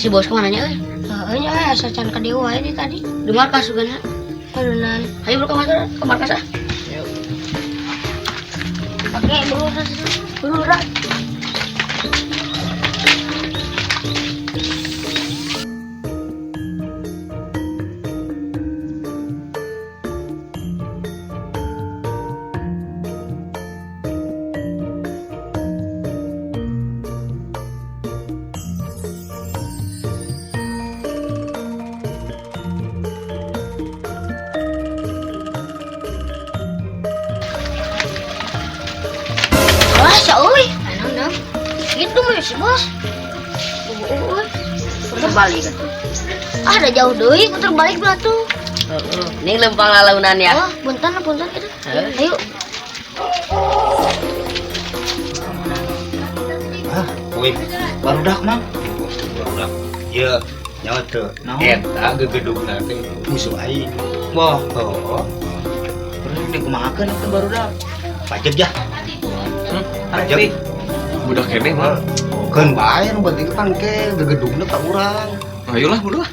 Si bos kemana nya euy? Heeh nya asa can ka dieu wae di tadi. Di markas sugana. Adunan. Ayo bro ke markas ah. Oke, buru buru. Wah, euy. Anu dong. Gitu mah si bos. Euy. Putar balik atuh. Ah, ada jauh deui putar balik lah tuh. Heeh. Ning lempang lalaunan ya. Oh, punten punten gitu. Heeh. Ayo. Ah, woi, Barudak mang. barudak. Ieu nyawa teu. Naon? Eta gegedugna teh musuh aing. Wah, Oh, terus dikumahakeun atuh barudak. pajak ya. Pajak. Budak keneh mah. Keun bae nu penting kan ke gegedugna ka urang. Ayolah budak lah.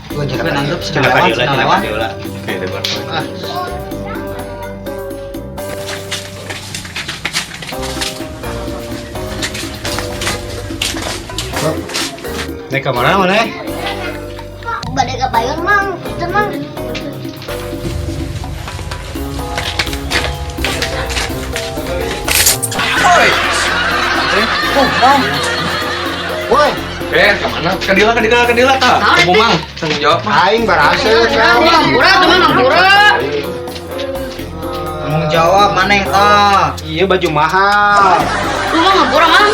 Tuh Tapi nanggep cenah ka dieu lah, cenah ka dieu lah. Oke, debat. Ah. Naik ke mana mana? Bade ka payun, Mang. Punten, Mang. Oi. Oh, mang. Woi, Ke mana? Kadila, kadila, kadila tah. Naon, Kamu mang, tanggung jawab mah. aing baraseuh. Hampura tuh mang hampura. Tanggung jawab maneh tah. Iya baju mahal. Lu mang hampura mang.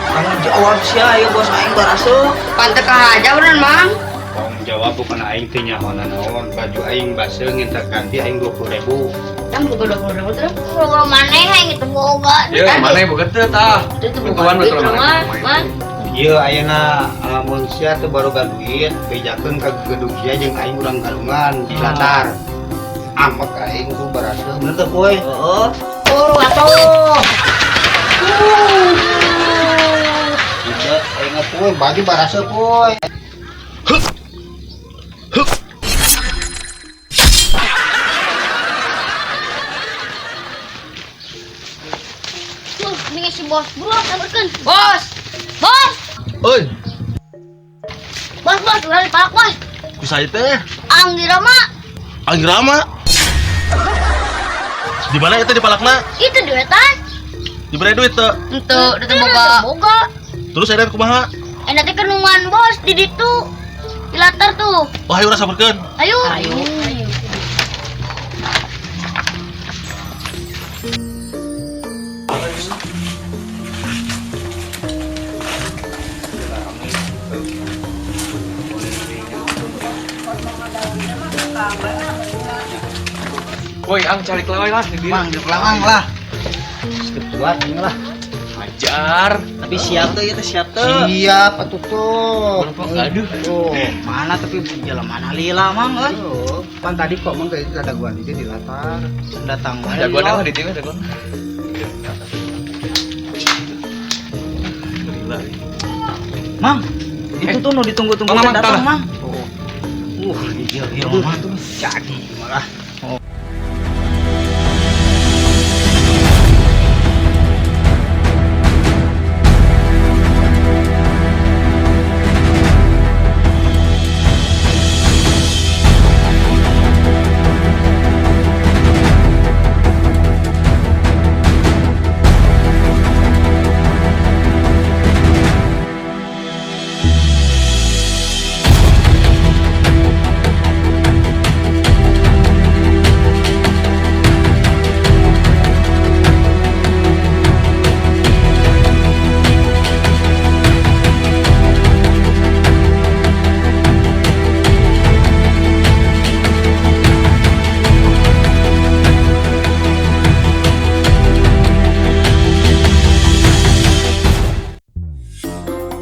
Tanggung jawab sia ieu bos aing baraseuh. Pantek aja bener mang. Tanggung jawab bukan aing teh nyaho naon, baju aing baseuh minta ganti aing 20.000. Kan bukan 20.000 terus. Kalau maneh aing itu boga. Ya, mana yang boga teu tah. Itu Bentuan bukan duit betul mah, mana. Mang. Iya ayeuna lamun sia teu baroga duit, bejakeun ka gedung sia jeung aing urang galungan di latar. Amek aing ku baraseuh bener teu poe? Heeh. Oh, atuh. Udah aing poe baju baraseuh poe. Tuh, ini si bos. Buruan sampeurkeun. Bos. Bos, Oi, bos, bos, urang dipalak, bos. ku saya teh Anggi Rama, Anggrama. Di mana itu di palakna? itu duitan. Diberi duit teu. Henteu, teu boga. Boga. Terus saya kumaha? Eh nanti kenungan bos di ditu. Di latar tuh. Wah, ayo urang sabarkeun. Ayo. Ayo. Woi, ang cari kelewai lah di Mang di belakang lah. Skip buat ini lah. Hajar. Tapi siap tuh ieu teh siap tuh. Siap atuh tuh. Aduh. Tuh. Mana tapi jalan mana lila mang euy. Tuh, pan tadi kok mah kayak ada gua di latar. Datang wae. Jagoan lah di timnya jagoan. Gila. Mang, itu tuh nu ditunggu-tunggu Mang, mang, datang, tah. Mang. Oh, Iya, iya, Mang. jadi malah.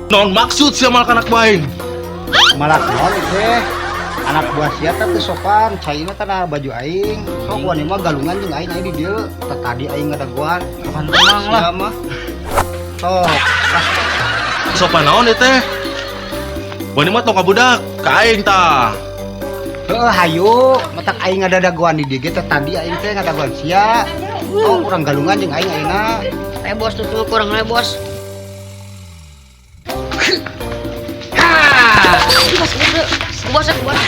Non maksud sia malak anak baing. Malak naon teh? Anak buah sia teh teu sopan, caina kana baju aing. Sok wani mah galungan jeung aing aing di dieu. Teh tadi aing ngadaguan. Kapan tenang lah. Sia mah. Sok. Sopan naon ieu teh? Wani mah tong ka budak, ka aing tah. Heuh hayu, matak aing ngadadagoan di dieu ge teh tadi aing teh ngadagoan sia. Oh, urang galungan jeung aing ayeuna. Eh bos, tuh kurang we bos. Bos, bos, bos.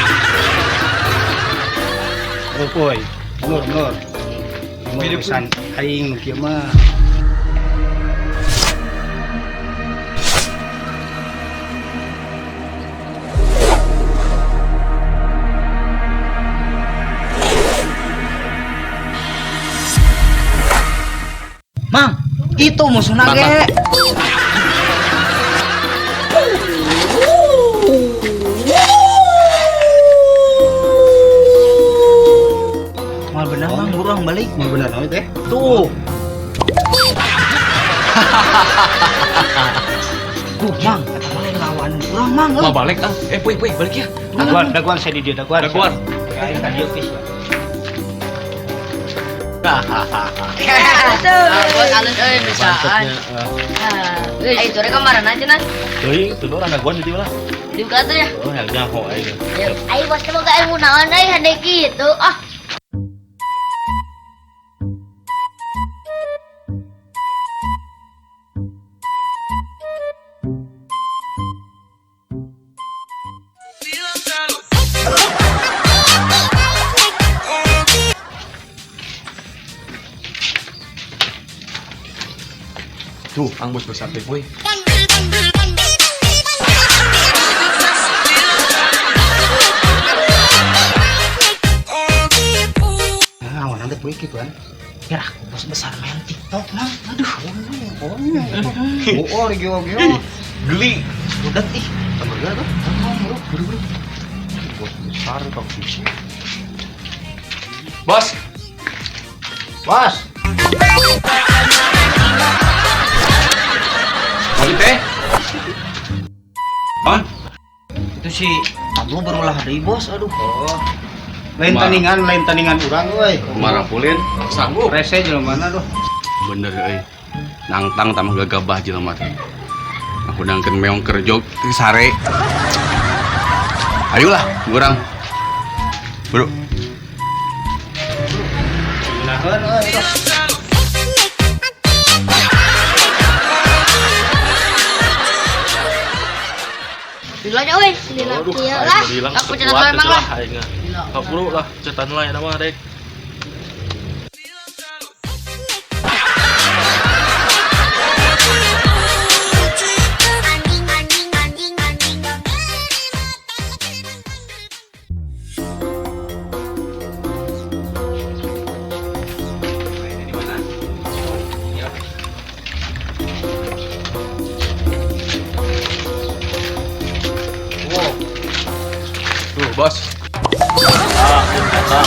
Oh, poy. Nur, nur. Nur pisan aing nu kieu mah. Mang, itu musuhna Mang, ge. Mal bener Mang, buruan balik. Mau bener naon teh? Tuh. Tuh, Mang, kata mana lawan urang, Mang. Mau balik ah. Eh, puy, puy, balik ya. Daguan, daguan saya di dieu, daguan. Daguan. Aing ka dieu geus. Ah, bos alus euy bisaan. Ah, eh sore kemarin aja nah. Teuing, tuh urang daguan di dieu lah. Dibuka tuh ya. Oh, yang nyaho aing. Ayo bos teh boga ilmu naon euy hade kitu. Ah, Tuh, ang bos besar teh, puy. Nah, awan teh poy kitu kan. Ya, aku bos besar main TikTok, Mang. Aduh, Oh, oh, geo-geo. Geli. budak ih. Tambah tuh. Buru-buru. Bos besar kok sih. Bos, Bos. balik teh. Hah? Itu si Pablo berulah deui, bos. Aduh. Oh. Lain tandingan urang euy. Marah pulin, Sanggup. Rese jelema mana duh. bener euy. Nangtang tambah gagabah jelema teh. Aku dangkeun meong kerjog teu sare. Ayolah, urang. Bro, Ngeunaheun euy. Lila nya euy. lila Aduh, kieu aing lah. bilang Aku kuat cetan lah, gitu emang lah. aing. Kaburu lah, cetan lah ya nama rek. Ini di mana? Ya. Wow. Tuh, bos. Ah, eta.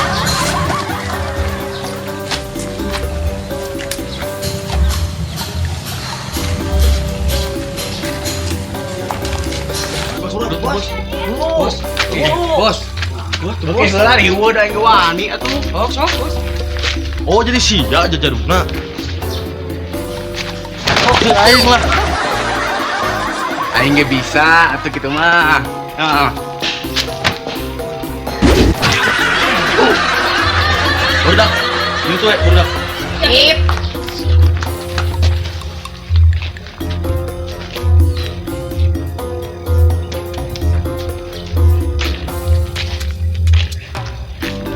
Bos, bos, bos. Bos. Eh, bos. Oke, heula riweuh da aing ge wani atuh. Oh, sok, bos. Oh, jadi sia jajaruna. Oke, aing lah. Aing ge bisa atuh kitu mah. Heeh. Budak. Itu we, budak. Sip.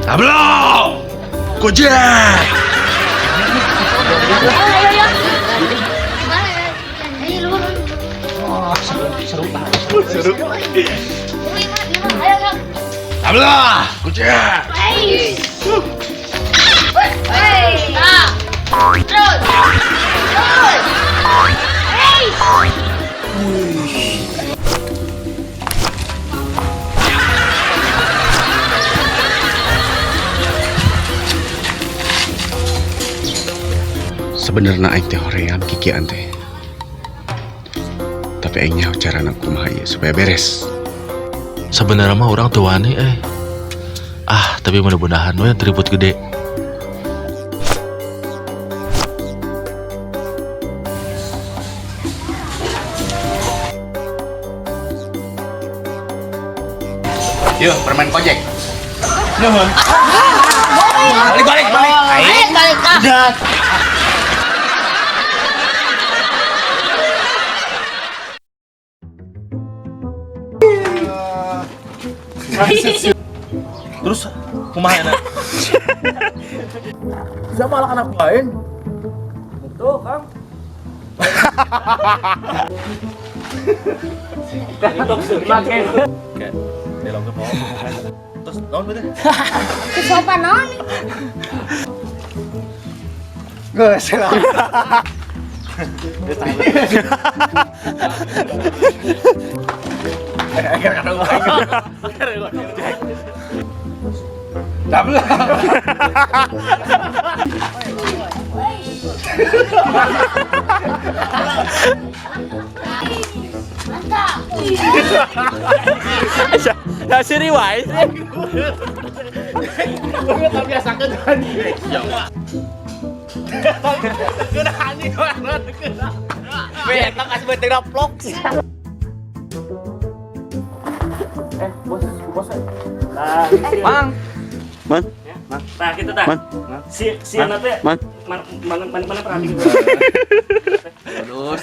Tablo! Gojek! Ayo ayo ayo. Ayo lu. Wah, seru, seru banget. Seru. Ayo ayo. Tablo! Gojek! Hey. Hey. Ah. Terus. Terus. Hey. Sebenarnya aing teh hoream kikian teh. Tapi aing nyaho carana kumaha ieu supaya beres. Sebenarnya mah orang teu wani eh. Ah, tapi mudah-mudahan we tribut gede. Yuk, permen kojek. Nuhun. Balik balik balik. Balik balik ah. Udah. Terus kumaha enak? Siapa malah anak lain? Tuh, Kang. Kayak dalam ke bawah. Terus naon berarti? Kesopan naon? Geus lah. Mantap. Ya sini wae sih. Mang. Nah, gitu tah. Si si nanti Man. mana mana mana perhatikan. Terus.